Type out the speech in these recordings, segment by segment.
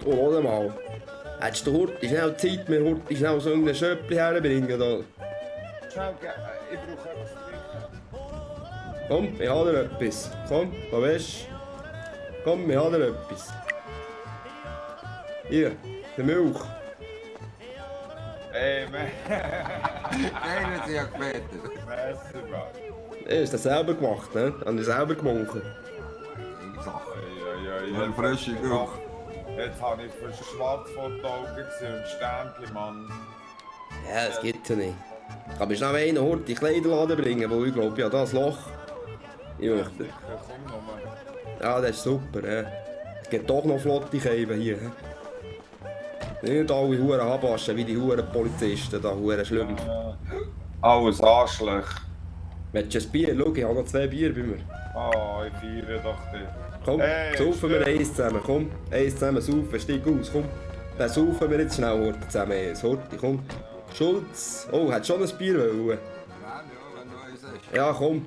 Oh, warte mal. Hättest du heute schnell Zeit, mir heute schnell so ein Schöppli herbringen? Da? Schnell, ich brauche etwas zu trinken. Komm, ich habe dir etwas. Komm, da weißt komm, ich habe dir etwas. Hier, die Milch. Ey, man. Nein, das ist ja Peter. Merci, Mann. Ich hast das selber gemacht, ne? Habe ich selber gemacht. Sache. Ja, Eine frische Milch. Jetzt habe ich für Schwarzfoto gesehen und Sternchen, Mann. Ja, das geht ja nicht. Ich kann mir schnell einen Hort in den Kleiderladen bringen, wo ich glaube, ja, das Loch. Ich möchte. Sicher, komm nochmal. Ja, das ist super, ja. Es gibt doch noch flotte Scheiben hier. Nicht alle Huren abwaschen wie die Huren Polizisten, da Huren schlimm. Alles Arschloch. Willst du ein Bier? Schau, ich habe noch 2 Bier bei mir. Oh, ich feiere doch dich. Komm, Hey, saufen wir stimmt. eins zusammen, komm. Eins zusammen saufen, steig aus, komm. Dann saufen wir jetzt schnell Horti zusammen, eins. Horti, komm. Schulz. Oh, hat schon ein Bier wollen? Ja, wenn du eins hast. Ja, komm.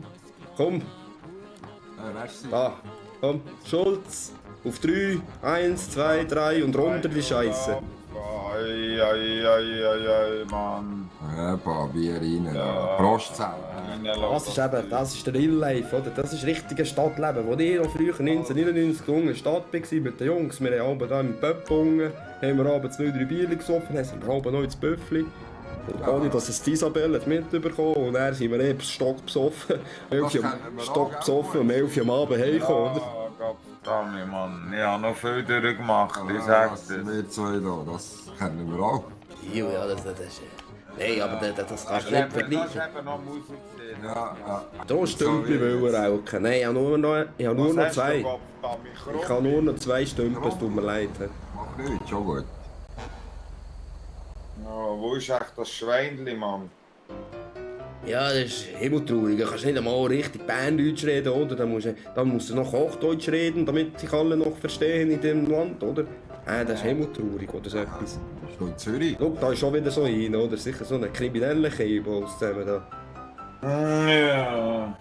Komm, Merci. da. Komm. Schulz. Auf 3. 1, 2, 3 und runter die Scheiße. Ei, Mann. Ein Bier rein. Prost zusammen. Das ist der Real Life, oder? Das ist richtige Stadtleben, wo ich noch früher 1999 in der Stadt war mit den Jungs. Wir haben abends im Pub gehungen, haben wir abends 2, 3 Bier gesoffen, dann sind wir abends noch ins Büffli. Und ohne dass es die Isabelle mitbekommen und dann sind wir eben stockbesoffen. Stockbesoffen um 11 Uhr am Abend heimgekommen, oder? Verdammt, Mann. Ich habe noch viel durchgemacht, ich Ja, sag's das dir. wir zwei da, das kennen wir auch. Ja, das ist... Nein, aber das kannst du Das nicht vergleichen. ist eben noch Musik gesehen. Ja. Da Stümpel wollen rauchen. Nein, ich habe nur noch 2. Ich habe nur noch 2 Stümpel, es tut mir leid. Mach nichts, schon gut. Ja, wo ist echt das Schweinli, Mann? Ja, das ist himmeltraurig. Du kannst nicht einmal richtig Berndeutsch reden, oder? Dann musst du noch Hochdeutsch reden, damit sich alle noch verstehen in dem Land, oder? Das ist himmeltraurig, oder so etwas. Ist noch in Zürich? Schau, da ist schon wieder so hin, oder? Sicher so eine kriminelle Kiebe zusammen da. Ja.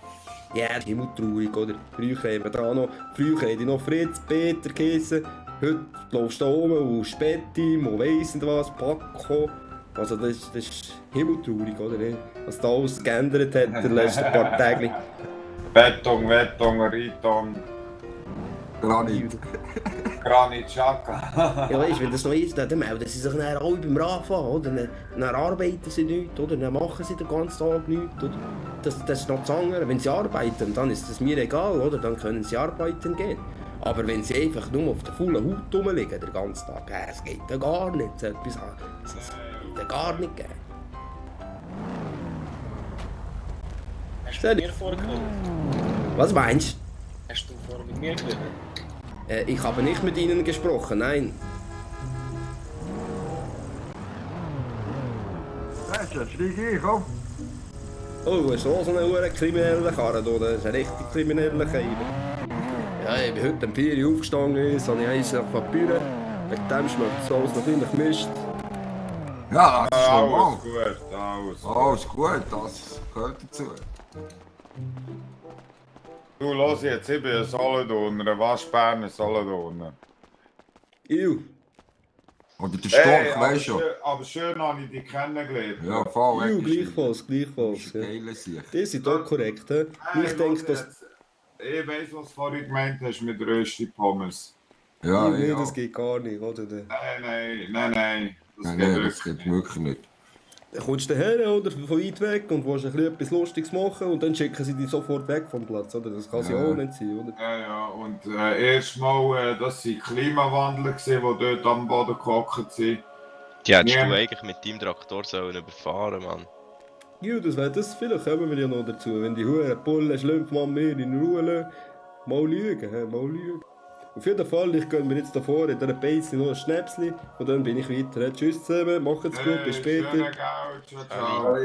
Ja, das ist himmeltraurig, oder? Früher hätte ich noch Fritz, Peter geheissen. Heute laufst du da rum und Spätti, und weiss nicht was, Paco. Also das ist himmeltraurig, oder? Was da alles geändert hat in den letzten paar Tagen. Beton, Riton, Granit. Granit Xhaka. Ja, weißt du, wenn das noch ist, dann melden sie sich dann alle beim Rafa, oder? Dann arbeiten sie nichts, oder? Dann machen sie den ganzen Tag nichts, oder? Das ist noch das andere. Wenn sie arbeiten, dann ist das mir egal, oder? Dann können sie arbeiten gehen. Aber wenn sie einfach nur auf der faulen Haut rumliegen den ganzen Tag, es geht ja gar nicht. Das geht ja gar nicht geben. Hast du mit mir vorgenommen? Was meinst Hast du vorher mit mir geredet? du? Ich habe nicht mit ihnen gesprochen, nein. Jetzt steig ein, komm. Oh, du hast so einen kriminellen Karren, oder? Das ist ein richtig krimineller Keiber. Ja, ich bin heute um 4 Uhr aufgestanden, jetzt habe ich eins auf Papier. Wegen dem schmeckt es alles natürlich Mist. Ja, das ist normal. Alles gut, alles gut. Alles gut, das gehört dazu. Du, los jetzt, ich bin ein Solothurner, ein Waschbärner Solothurner. Ew. Oder der Storch, aber weißt du? aber schön habe ich dich kennengelernt. Ja, voll. Ew, gleichfalls. Das ist Ja. ein geiler Sieg. Die sind doch korrekt, he? Hey, Ich denke, los dass... jetzt. Ich weiss, was du vorhin gemeint hast mit Rösti-Pommes. Ja, Nee, ja. das geht gar nicht, oder? Nein. Das Nein, geht das wirklich geht nicht. wirklich nicht. Dann kommst du daher, oder? Von weit weg und willst ein bisschen etwas Lustiges machen und dann schicken sie dich sofort weg vom Platz, oder? Das kann ja Ja. auch nicht sein, oder? Ja, und erstmal, das waren Klimawandler, die dort am Boden gehockt sind. Die hättest Ja. du eigentlich mit deinem Traktor sollen überfahren, Mann. Ja, vielleicht kommen wir ja noch dazu, wenn die Huren Bullen Schlümpfmann mehr in Ruhe lassen. Mal lügen, mal lügen. Auf jeden Fall, ich gönne mir jetzt da vorne in dieser Base noch ein Schnäpsli und dann bin ich weiter. Tschüss zusammen, macht's gut, bis später. Schönen Gau, ciao.